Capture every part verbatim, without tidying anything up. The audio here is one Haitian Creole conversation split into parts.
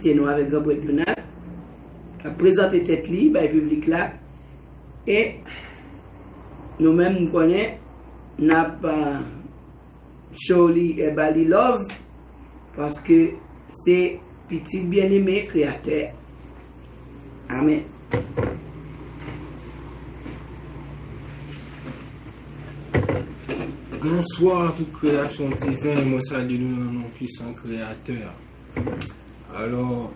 Te nou avèk Granprèt Donald k ap prezante tèt li bay piblik la. E nou menm, m konnen n ap, ah, show li e ba li love, paske se pitit byeneme Kreyatè a. Amèn. Bonswa tout kreyasyon diven, mwen salye nou nan non pwisan Kreyatè a. Alò,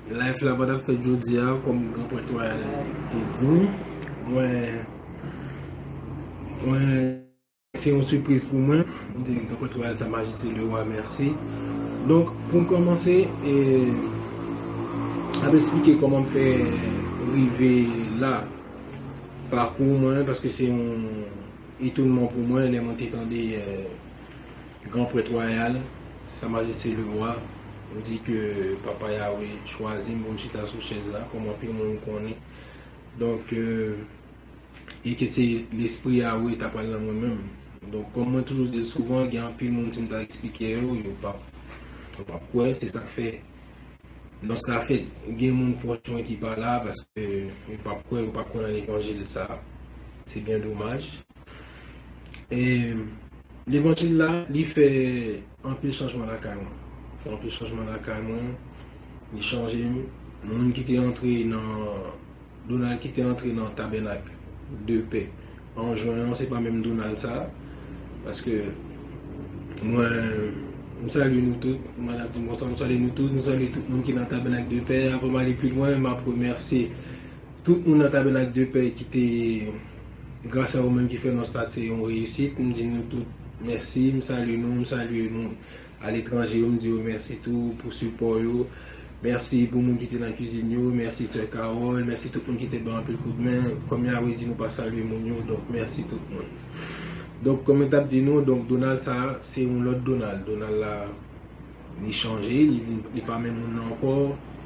live la pa t ap fèt jodi a, kòm Granprèt Royal te di m. Mwen, mwen, se yon sipriz pou mwen. M di Granprèt Royal Sa Majeste Lewa mèsi. Donk, pou m kòmanse, e, ap esplike kòman m fè rive la. Pakou mwen, paske se yon etonnman pou mwen, lè mwen te tande, e, Granprèt Royal, Sa Majeste Lewa, m di ke Papa Yawe chwazi m pou m chita sou chèz la, kòm anpil moun konnen. Donk, e, e ke se Lespri Yawe ta pral nan mwen menm. Donk, kòm mwen toujou di l souvan, gen anpil moun, si m ta eksplike yo, yo p ap, yo p ap kwè, se sa k fè lòske sa fèt, gen moun pwòch mwen ki pa la, paske yo p ap kwè, yo p ap kwè nan levanjil sa. Se byen domaj. E levanjil la, li fè anpil chanjman lakay mwen. Fè anpil chanjman lakay mwen. Li chanje m. Moun ki te antre nan, Donald ki te antre nan Tabènak de Pè an jen an, se pa menm Donald sa. Paske mwen, m salye nou tout. Mwen ap di bonswa, m salye nou tout. M salye tout moun ki nan Tabènak de Pè. Avan m ale pi lwen, m ap remèsye tout moun nan Tabènak de Pè ki te, gras a yo menm ki fè nou sa te yon reyisit. M di nou tout mèsi, m salye nou, m salye nou aletranje yo, m di yo mèsi tou pou sipò yo. Mèsi pou moun ki te nan kizin yo, mèsi sè Carole, mèsi tout moun ki te ban anpil koudmen. Kòm Yawe di nou pa salye moun yo, donk mèsi tout moun. Donk, kòm mwen t ap di nou, donk Donald sa, se yon lòt Donald. Donald la, li chanje, li vin, li pa menm moun nan ankò.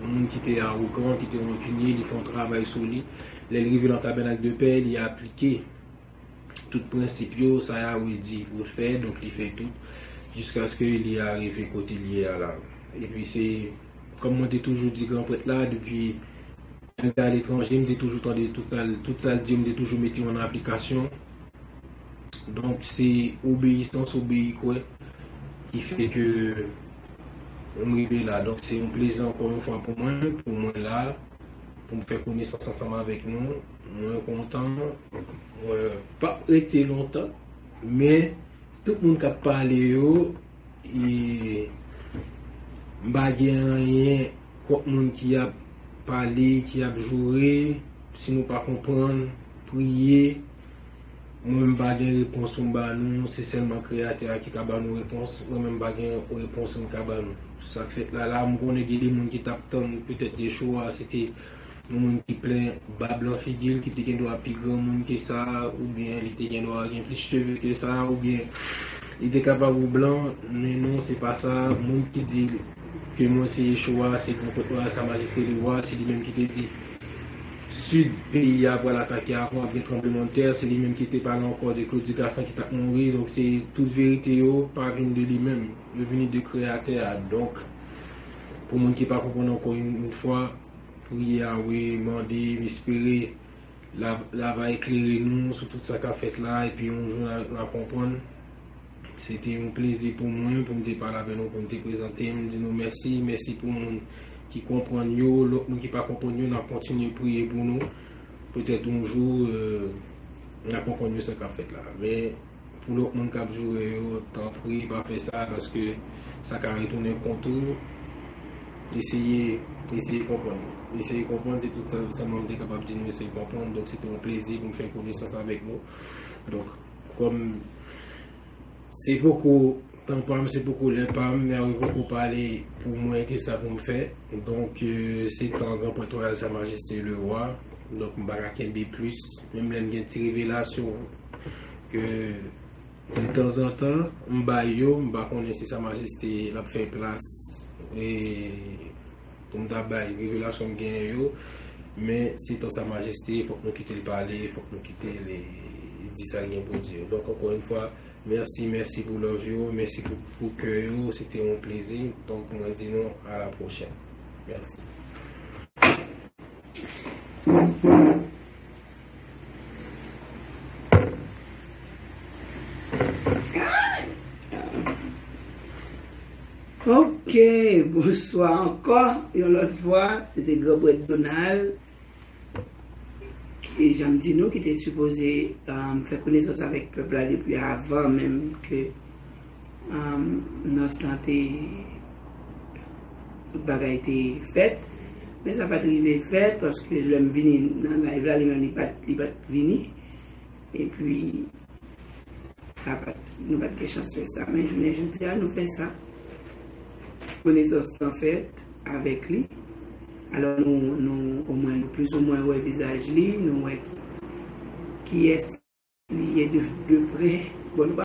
Moun ki te awogan, ki te rankinye, li fè yon travay sou li. Lè l rive nan Tabènak de Pè, li aplike tout prensip yo, sa Yawe di pou l fè, donk li fè tout, jiskaske li arive kote l ye a la. Epi se, kòm mwen te toujou di granprèt la, depi lè m te aletranje, m te toujou tande tout sa l, tout sa l di yo, m te toujou mete yo an aplikasyon. Donk, se obeyisans, obeyi kwè, ki fè ke m rive la. Donk, se yon plezi ankò yon fwa pou mwen, pou mwen la, pou m fè konesans ansanm avèk nou. Mwen kontan, mwen p ap rete lontan, men tout moun k ap pale yo, e, m pa gen anyen kont moun ki ap pale, ki ap joure. Si nou pa konprann, priye. Mwen, m pa gen repons pou m ba nou, se sèlman Kreyatè a ki ka ba nou repons. Mwen menm, m pa gen repons m ka ba nou. Sa k fèt la, la, m konnen gen de moun ki t ap tann petèt Yeshua, se te yon moun ki plen bab lan figi l, ki te gen dwa pi granmoun ke sa, oubyen li te gen dwa gen plis cheve ke sa, oubyen li te kapab ou blan, men non, se pa sa. Moun ki di ke mwen se Yeshua, se Granprèt Royal Sa Majeste Lewa, se li menm ki te di Sid peyi a pral atake avan, ap gen tranblemanntè, se li menm ki te pale ankò de Claude Dugassan ki t ap mouri, donk se tout verite yo pa vin de li menm, yo vini de Kreyatè a. Donk, pou moun ki pa konprann ankò yon, yon fwa, priye a, wi, mande, m espere l a, l a va eklere nou sou tout sa k ap fèt la, epi yon jou n a, n a konprann. Se te yon plezi pou mwen, pou m te pale avè nou, pou m te prezante m, di nou mèsi, mèsi pou moun ki konprann yo, lòt moun ki pa konprann yo, n ap kontinye priye pou nou. Petèt yon jou, e, n a konprann yo sa k ap fèt la. Men, pou lòt moun k ap joure yo, tanpri, pa fè sa, paske sa ka retounen kont ou. Eseye, eseye konprann. Eseye konprann, se tout sa, sa mwen te kapab di nou, eseye konprann. Donk, se te yon plezi pou m fè konesans avèk nou. Donk, kòm se poko tan pa m, se poko lè pa m, Yawe poko pale pou mwen ki sa pou m fè. Donk, e, se tan Granprèt Royal Sa Majeste Lewa. Donk, m pa ka kenbe plis. Menm lè m gen ti revelasyon ke de tanzantan, m bay yo, m pa konnen si Sa Majeste l ap fè plas, e, pou m ta bay revelasyon m genyen yo, men se tan Sa Majeste, fòk nou kite l pale, fòk nou kite l di sa l gen pou di yo. Donk, ankò yon fwa, mèsi, mèsi pou love yo, mèsi pou, pou kè yo, se te yon plezi. Donk, mwen di nou, a la pwochèn. Mèsi. Ok, bonswa ankò. Yon lòt fwa, se te Granprèt Donald. E jan m di nou, ki te sipoze, um, fè konesans avèk pèp la depi avan menm ke, um, nòs lan te, tout bagay te fèt. Men sa pa t rive fèt, paske lè m vini nan live la, li menm li pa t, li pa t vini. Epi, sa pa t, nou pa t gen chans fè sa. Men jounen jodi a, nou fè sa. Konesans lan fèt avèk li. Alò, nou, nou, omwen, nou plizoumwen wè vizaj li, nou wè ki, kiyès li ye de, de prè. Bon, nou pa